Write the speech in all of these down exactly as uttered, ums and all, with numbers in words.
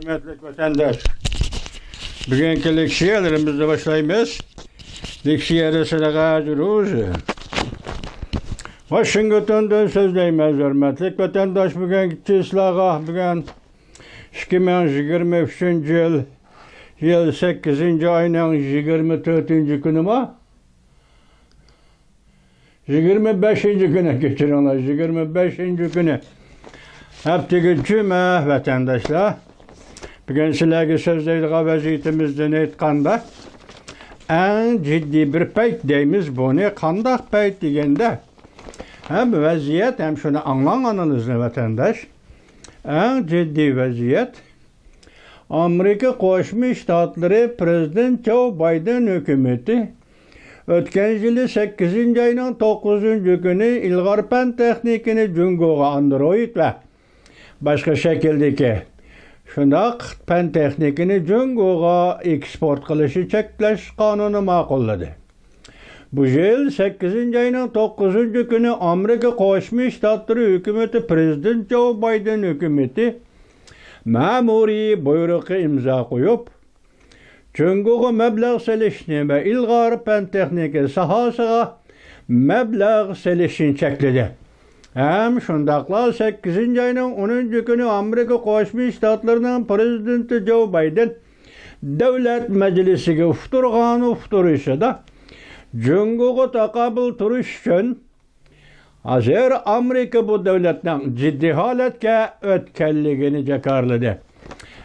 ھۆرمەتلىك ۋەتەنداش، بۈگۈنكى لېكسىيەلىرىمىزنى باشلايمىز. لېكسىيەدە سىلەرگە ھازىر ۋاشىنگتوندىن سۆزلەيمىز. ھۆرمەتلىك ۋەتەنداش، بۈگۈنكى چىسلاغا، بۈگۈن ئىككى مىڭ يىگىرمە ئۈچىنچى يىل، يىل سەككىزىنچى ئاينىڭ يىگىرمە تۆتىنچى كۈنىما؟ يىگىرمە بەشىنچى كۈنى، كەچۈرۈڭلار، يىگىرمە بەشىنچى كۈنى، ھەپتىگە جۈمە، ۋەتەنداشلار. بۈگۈن سىلەرگە سۆزلەيدىغان ۋەزىيىتىمىزدىن ئېيتقاندا، ئەڭ جىددىي بىر پەيت دەيمىز بۇنى. قانداق پەيت دېگەندە، ھەم ۋەزىيەت، ھەم شۇنى ئاڭلاڭ ئانىلىزنى، ۋەتەنداش. ئەڭ جىددىي ۋەزىيەت، ئامېرىكا قوشما شتاتلىرى پىرېزىدېنت جو بايدېن ھۆكۈمىتى ئۆتكەن يىلى سەككىزىنچى ئاينىڭ توققۇزىنچى كۈنى ئىلغار پەن تېخنىكىنى جۇڭگوغا ئاندرويد ۋە باشقا شەكىلدىكى شۇنداق پەن تېخنىكىنى جۇڭگوغا ئېكسپورت قىلىشنى چەكلەش قانۇنى ماقۇللىدى. بۇ يىل سەككىزىنچى ئاينىڭ توققۇزىنچى كۈنى ئامېرىكا قوشما شتاتلىرى ھۆكۈمىتى پىرېزىدېنت جو بايدېن ھۆكۈمىتى مەمۇرىي بۇيرۇقى ئىمزا قويۇپ، جۇڭگوغا مەبلەغ سېلىشنى ۋە ئىلغار پەن تېخنىكا ساھەسىگە مەبلەغ سېلىشنى چەكلىدى. ھەم شۇنداقلا سەككىزىنچى ئاينىڭ ئونىنچى كۈنى ئامېرىكا قوشما شتاتلىرىنىڭ پىرېزىدېنتى جو بايدېن دۆلەت مەجلىسىگە ئۇقتۇرغان ئۇقتۇرۇشىدا، جۇڭگوغا تاقابىل تۇرۇش ئۈچۈن ھازىر ئامېرىكا بۇ دۆلەتنىڭ جىددىي ھالەتكە ئۆتكەنلىكىنى جاكارلىدى.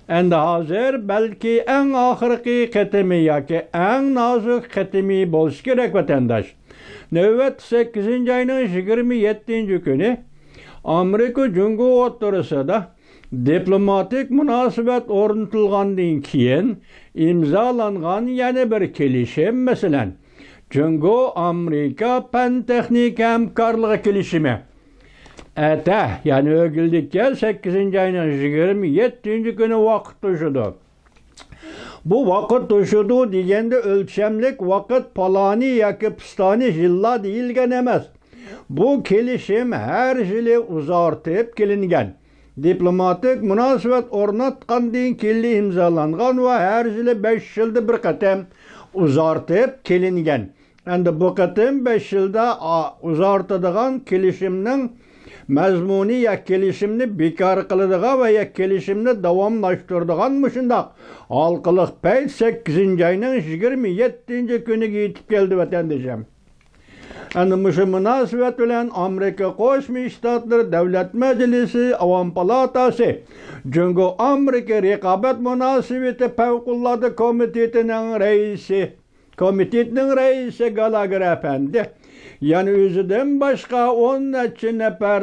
ئەمدى ھازىر بەلكى ئەڭ ئاخىرقى قېتىمى ياكى ئەڭ نازۇك قېتىمى بولسا كېرەك، ۋەتەنداش. نۆۋەتتە سەككىزىنچى ئاينىڭ يىگىرمە يەتتىنچى كۈنى ئامېرىكا جۇڭگو ئوتتۇرىسىدا دىپلوماتىك مۇناسىۋەت ئورنىتىلغاندىن كېيىن ئىمزالانغان يەنە بىر كېلىشىم، مەسىلەن، جۇڭگو ئامېرىكا پەن تېخنىكا ھەمكارلىقى كېلىشىمى، ئەتە، يەنى ئۆگۈنلۈككە سەككىزىنچى ئاينىڭ يىگىرمە يەتتىنچى كۈنى ۋاقىت توشىدۇ. بۇ ۋاقىت توشىدۇ دېگەندە ئۆلچەملىك ۋاقىت پالانى ياكى پىستانى يىللار دېيىلگەن ئەمەس. بۇ كېلىشىم ھەر يىلى ئۇزارتىپ كېلىنگەن. دىپلوماتىك مۇناسىۋەت ئورناتقاندىن كېيىنلا ئىمزالانغان ۋە ھەر يىلى بەش يىلدا بىر قېتىم ئۇزارتىپ كېلىنگەن. ئەمدى بۇ قېتىم بەش يىلدا، ئا، ئۇزارتىدىغان كېلىشىمنىڭ مەزمۇنى يا كېلىشىمنى بىكار قىلىدىغان ۋە يا كېلىشىمنى داۋاملاشتۇرىدىغان مۇشۇنداق ھالقىلىق پەيت سەككىزىنچى ئاينىڭ يىگىرمە يەتتىنچى كۈنىگە يېتىپ كەلدى، ۋەتەندىشىم. ئەنە مۇشۇ مۇناسىۋەت بىلەن ئامېرىكا قوشما شتاتلىرى دۆلەت مەجلىسى ئاۋام پالاتاسى جۇڭگو ئامېرىكا رىقابەت مۇناسىۋىتى پەۋقۇلئاددە كومىتېتىنىڭ رەئىسى، كومىتېتنىڭ رەئىسى گالاگېر ئەپەندى يەنە ئۆزىدىن باشقا ئون نەچچە نەپەر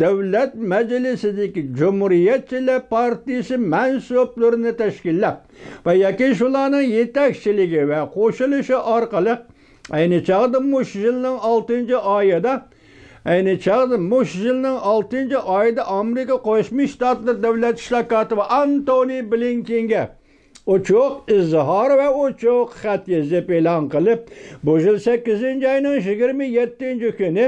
دۆلەت مەجلىسىدىكى جۇمھۇرىيەتچىلەر پارتىيىسى مەنسۇپلىرىنى تەشكىللەپ ۋە ياكى شۇلارنىڭ يېتەكچىلىكى ۋە قوشۇلۇشى ئارقىلىق ئەينى چاغدا مۇشۇ يىلنىڭ ئالتىنچى ئايىدا، ئەينى چاغدا مۇشۇ يىلنىڭ ئالتىنچى ئايىدا ئامېرىكا قوشما شتاتلىرى دۆلەت ئىشلار كاتىپى ئانتونى بلىنكېنگە ئوچۇق ئىزھار ۋە ئوچۇق خەت يېزىپ ئېلان قىلىپ، بۇ يىل سەككىزىنچى ئاينىڭ يىگىرمە يەتتىنچى كۈنى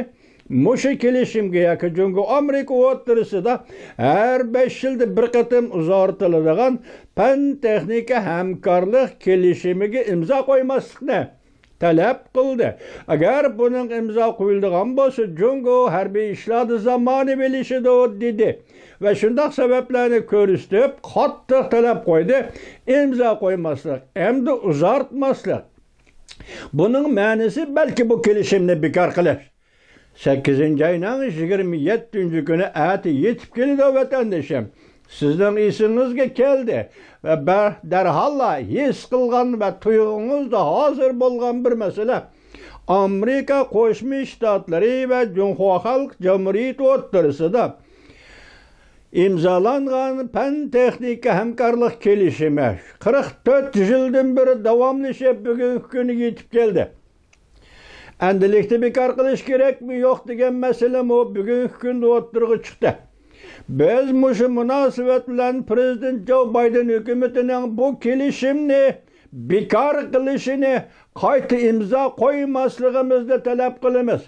مۇشۇ كېلىشىمگە ياكى جۇڭگو ئامېرىكا ئوتتۇرىسىدا ھەر بەش يىلدا بىر قېتىم ئۇزارتىلىدىغان پەن تېخنىكا ھەمكارلىق كېلىشىمىگە ئىمزا قويماسلىقنى تەلەپ قىلدى. ئەگەر بۇنىڭ ئىمزا قويۇلىدىغان بولسا، جۇڭگو ھەربىي ئىشلاردا زامانىۋىلىشىدۇ، دېدى. ۋە شۇنداق سەۋەبلەرنى كۆرسىتىپ، قاتتىق تەلەپ قويدى. ئىمزا قويماسلىق، ئەمدى ئۇزارتماسلىق. بۇنىڭ مەنىسى بەلكى بۇ كېلىشىمنى بىكار قىلىش. سەككىزىنچى ئاينىڭ يىگىرمە يەتتىنچى كۈنى ئەتە يېتىپ كېلىدۇ، ۋەتەندىشىم. سىزنىڭ ئېسىڭىزگە كەلدى ۋە بە-، دەرھاللا ھېس قىلغان ۋە تۇيغۇڭىزدا ھازىر بولغان بىر مەسىلە. ئامېرىكا قوشما شتاتلىرى ۋە جۇڭخۇا خەلق جۇمھۇرىيىتى ئوتتۇرىسىدا ئىمزالانغان پەن تېخنىكا ھەمكارلىق كېلىشىمى قىرىق تۆت يىلدىن بېرى داۋاملىشىپ، بۈگۈنكى كۈنگە يېتىپ كەلدى. ئەندىلىكتە بىكار قىلىش كېرەكمۇ يوق دېگەن مەسىلىمۇ بۈگۈنكى كۈندە ئوتتۇرىغا چىقتى. بىز مۇشۇ مۇناسىۋەت بىلەن پىرېزىدېنت جو بايدېن ھۆكۈمىتىنىڭ بۇ كېلىشىمنى بىكار قىلىشىنى، قايتا ئىمزا قويماسلىقىمىزنى تەلەپ قىلىمىز.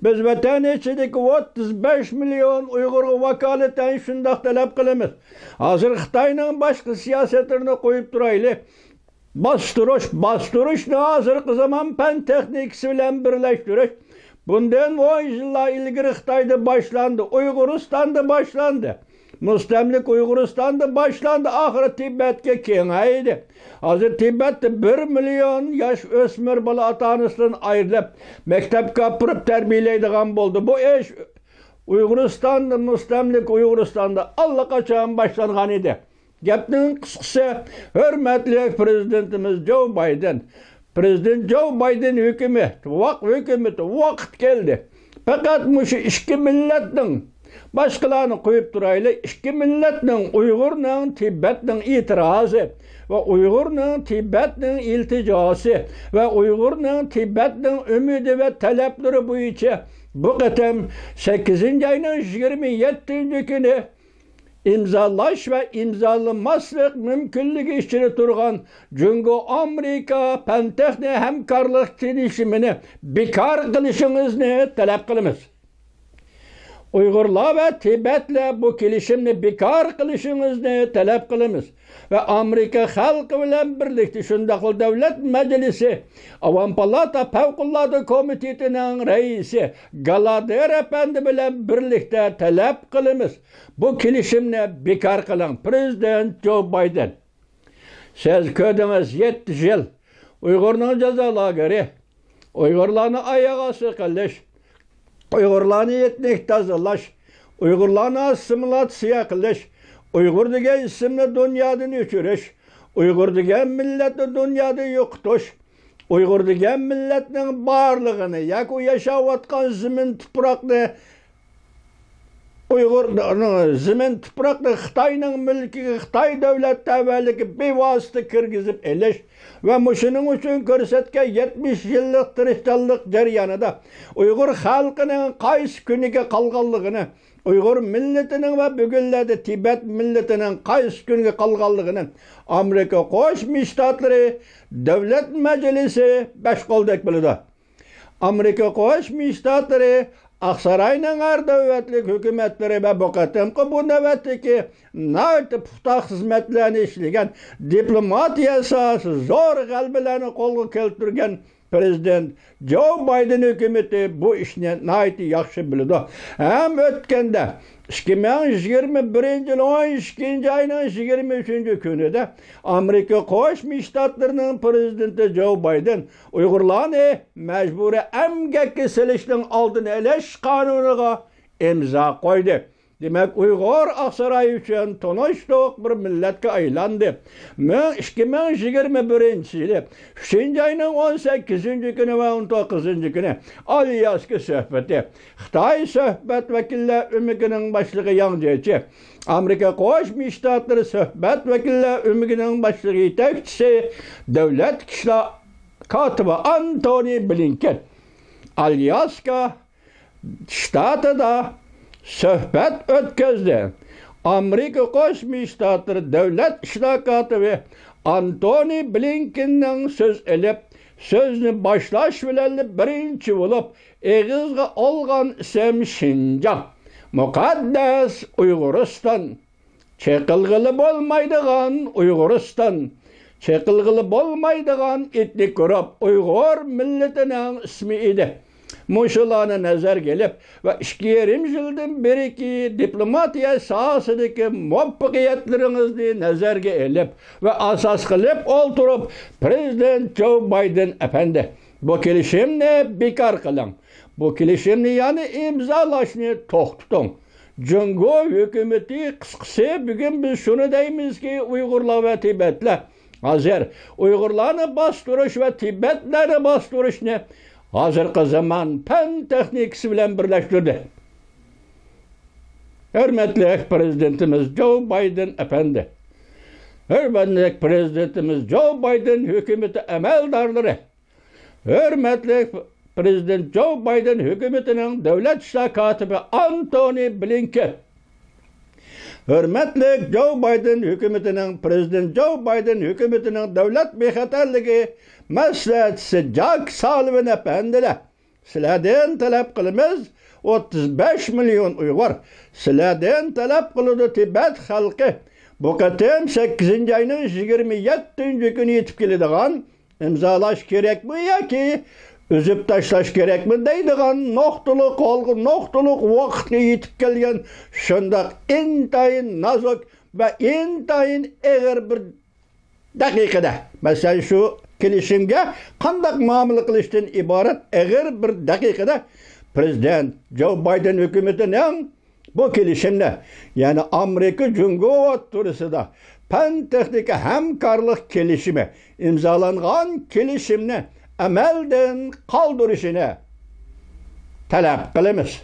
بىز ۋەتەن ئىچىدىكى ئوتتۇز بەش مىليون ئۇيغۇرغا ۋاكالىتەن شۇنداق تەلەپ قىلىمىز. ھازىر خىتاينىڭ باشقا سىياسەتلىرىنى قويۇپ تۇرايلى. باستۇرۇش، باستۇرۇشنى ھازىرقى زامان پەن تېخنىكىسى بىلەن بىرلەشتۈرۈش بۇندىن ئون يىللار ئىلگىرى خىتايدا باشلاندى، ئۇيغۇرىستاندا باشلاندى. مۇستەملىكە ئۇيغۇرىستاندا باشلاندى، ئاخىرى تىبەتكە كېڭەيدى. ھازىر تىبەتتە بىر مىليون ياش ئۆسمۈر بالا ئاتا-ئانىسىدىن ئايرىلىپ، مەكتەپكە ئاپىرىپ تەربىيەلەيدىغان بولدى. بۇ ئىش ئۇيغۇرىستاندا، مۇستەملىكە ئۇيغۇرىستاندا ئاللىقاچان باشلانغان ئىدى. گەپنىڭ قىسقىسى، ھۆرمەتلىك پىرېزىدېنتىمىز جو بايدېن، پىرېزىدېنت جو بايدېن ھۆكۈمىتى، ۋاق ھۆكۈمىتى، ۋاقىت كەلدى. پەقەت مۇشۇ ئىككى مىللەتنىڭ، باشقىلارنى قويۇپ تۇرايلى، ئىككى مىللەتنىڭ، ئۇيغۇرنىڭ، تىبەتنىڭ ئېتىرازى ۋە ئۇيغۇرنىڭ، تىبەتنىڭ ئىلتىجاسى ۋە ئۇيغۇرنىڭ، تىبەتنىڭ ئۈمىدى ۋە تەلەپلىرى بويىچە بۇ قېتىم سەككىزىنچى ئاينىڭ يىگىرمە يەتتىنچى كۈنى ئىمزالاش ۋە ئىمزالىماسلىق مۇمكىنلىكى ئىچىدە تۇرغان جۇڭگو ئامېرىكا پەن تېخنىك ھەمكارلىق كېلىشىمىنى بىكار قىلىشىڭىزنى تەلەپ قىلىمىز. ئۇيغۇرلار ۋە تىبەتلەر بۇ كېلىشىمنى بىكار قىلىشىڭىزنى تەلەپ قىلىمىز ۋە ئامېرىكا خەلقى بىلەن بىرلىكتە شۇنداقلا دۆلەت مەجلىسى ئاۋام پالاتا پەۋقۇلئاددە كومىتېتىنىڭ رەئىسى گالادېر ئەپەندى بىلەن بىرلىكتە تەلەپ قىلىمىز. بۇ كېلىشىمنى بىكار قىلىڭ، پىرېزىدېنت جو بايدېن. سىز كۆردىڭىز، يەتتە يىل ئۇيغۇرنىڭ جازا لاگېرى، ئۇيغۇرلارنى ئاياغ ئاستى قىلىش، ئۇيغۇرلارنى ئېتنىك تازىلاش، ئۇيغۇرلارنى ئاسسىمىلاتسىيە قىلىش، ئۇيغۇر دېگەن ئىسىمنى دۇنيادىن ئۆچۈرۈش، ئۇيغۇر دېگەن مىللەتنى دۇنيادىن يوقىتىش، ئۇيغۇر دېگەن مىللەتنىڭ بارلىقىنى ياكى ئۇ ياشاۋاتقان زېمىن تۇپراقنى ئۇيغۇر زېمىن تۇپراقنى خىتاينىڭ مۈلكىگە، خىتاي دۆلەت تەۋەلىكى بىۋاسىتە كىرگۈزۈپ ئېلىش ۋە مۇشۇنىڭ ئۈچۈن كۆرسەتكەن يەتمىش يىللىق تىرىشچانلىق جەريانىدا ئۇيغۇر خەلقىنىڭ قايسى كۈنىگە قالغانلىقىنى، ئۇيغۇر مىللىتىنىڭ ۋە بۈگۈنلەردە تىبەت مىللىتىنىڭ قايسى كۈنىگە قالغانلىقىنى ئامېرىكا قوشما شتاتلىرى دۆلەت مەجلىسى بەش قولدەك بىلىدۇ. ئامېرىكا قوشما شتاتلىرى، ئاقساراينىڭ ھەر نۆۋەتلىك ھۆكۈمەتلىرى ۋە بۇ قېتىمقى بۇ نۆۋەتتىكى ناھايىتى پۇختا خىزمەتلەرنى ئىشلىگەن، دىپلوماتىيە ساھەسى زور غەلىبىلەرنى قولغا كەلتۈرگەن پىرېزىدېنت جو بايدېن ھۆكۈمىتى بۇ ئىشنى ناھايىتى ياخشى بىلىدۇ ھەم ئۆتكەندە، ئىككى مىڭ يىگىرمە بىرىنچى يىل ئون ئىككىنچى ئاينىڭ يىگىرمە ئۈچىنچى كۈنىدە ئامېرىكا قوشما شتاتلىرىنىڭ پىرېزىدېنتى جو بايدېن ئۇيغۇرلارنى مەجبۇرىي ئەمگەككە سېلىشنىڭ ئالدىنى ئېلىش قانۇنىغا ئىمزا قويدى. دېمەك، ئۇيغۇر ئاقساراي ئۈچۈن تونۇشلۇق بىر مىللەتكە ئايلاندى. مىڭ، ئىككى مىڭ يىگىرمە بىرىنچى يىلى ئۈچىنچى ئاينىڭ ئون سەككىزىنچى كۈنى ۋە ئون توققۇزىنچى كۈنى ئالياسكا سۆھبىتى. خىتاي سۆھبەت ۋەكىللەر ئۆمىكىنىڭ باشلىقى ياڭ جيېچى، ئامېرىكا قوشما شتاتلىرى سۆھبەت ۋەكىللەر ئۆمىكىنىڭ باشلىقى يېتەكچىسى، دۆلەت ئىشلار كاتىپى ئانتونى بلىنكېن ئالياسكا شتاتىدا سۆھبەت ئۆتكۈزدى. ئامېرىكا قوشما شتاتلىرى دۆلەت ئىشلار كاتىپى ئانتونى بلىنكېننىڭ سۆز ئېلىپ، سۆزنى باشلاش بىلەن بىرىنچى بولۇپ ئېغىزغا ئالغان ئىسىم شىنجاڭ، مۇقەددەس ئۇيغۇرىستان، چېقىلغىلى بولمايدىغان ئۇيغۇرىستان، چېقىلغىلى بولمايدىغان ئېتنىك گۇرۇپ ئۇيغۇر مىللىتىنىڭ ئىسمى ئىدى. مۇشۇلارنى نەزەرگە ئېلىپ ۋە ئىككى يېرىم يىلدىن بېرىكى دىپلوماتىيە ساھەسىدىكى مۇۋەپپەقىيەتلىرىڭىزنى نەزەرگە ئېلىپ ۋە ئاساس قىلىپ ئولتۇرۇپ، پىرېزىدېنت جو بايدېن ئەپەندى، بۇ كېلىشىمنى بىكار قىلىڭ. بۇ كېلىشىمنى، يەنى ئىمزالاشنى توختىتىڭ. جۇڭگو ھۆكۈمىتى، قىسقىسى، بۈگۈن بىز شۇنى دەيمىزكى، ئۇيغۇرلار ۋە تىبەتلەر ھازىر ئۇيغۇرلارنى باستۇرۇش ۋە تىبەتلەرنى باستۇرۇشنى ھازىرقى زامان پەن تېخنىكىسى بىلەن بىرلەشتۈردى. ھۆرمەتلىك پىرېزىدېنتىمىز جو بايدېن ئەپەندى، ھۆرمەتلىك پىرېزىدېنتىمىز جو بايدېن ھۆكۈمىتى ئەمەلدارلىرى، ھۆرمەتلىك پىرېزىدېنت جو بايدېن ھۆكۈمىتىنىڭ دۆلەت ئىشلار كاتىپى ئانتونى بلىنكېن، ھۆرمەتلىك جو بايدېن ھۆكۈمىتىنىڭ، پىرېزىدېنت جو بايدېن ھۆكۈمىتىنىڭ دۆلەت بىخەتەرلىكى مەسلىھەتچىسى جاك سالىۋان ئەپەندىلەر، سىلەردىن تەلەپ قىلىمىز، ئوتتۇز بەش مىليون ئۇيغۇر، سىلەردىن تەلەپ قىلىدۇ تىبەت خەلقى، بۇ قېتىم سەككىزىنچى ئاينىڭ يىگىرمە يەتتىنچى كۈنى يېتىپ كېلىدىغان، ئىمزالاش كېرەكمۇ ياكى ئۈزۈپ تاشلاش كېرەكمۇ دەيدىغان نۇقتىلىق ھالغا، نۇقتىلىق ۋاقىتقا يېتىپ كەلگەن شۇنداق ئىنتايىن نازۇك ۋە ئىنتايىن ئېغىر بىر دەقىقىدە، مەسىلەن، شۇ كېلىشىمگە قانداق مۇئامىلە قىلىشتىن ئىبارەت ئېغىر بىر دەقىقىدە پرېزىدېنت جو بايدېن ھۆكۈمىتىنىڭ بۇ كېلىشىمنى، يەنى ئامېرىكا جۇڭگو ئوتتۇرىسىدا پەن تېخنىكا ھەمكارلىق كېلىشىمى، ئىمزالانغان كېلىشىمنى ئەمەلدىن قالدۇرۇشىنى تەلەپ قىلىمىز.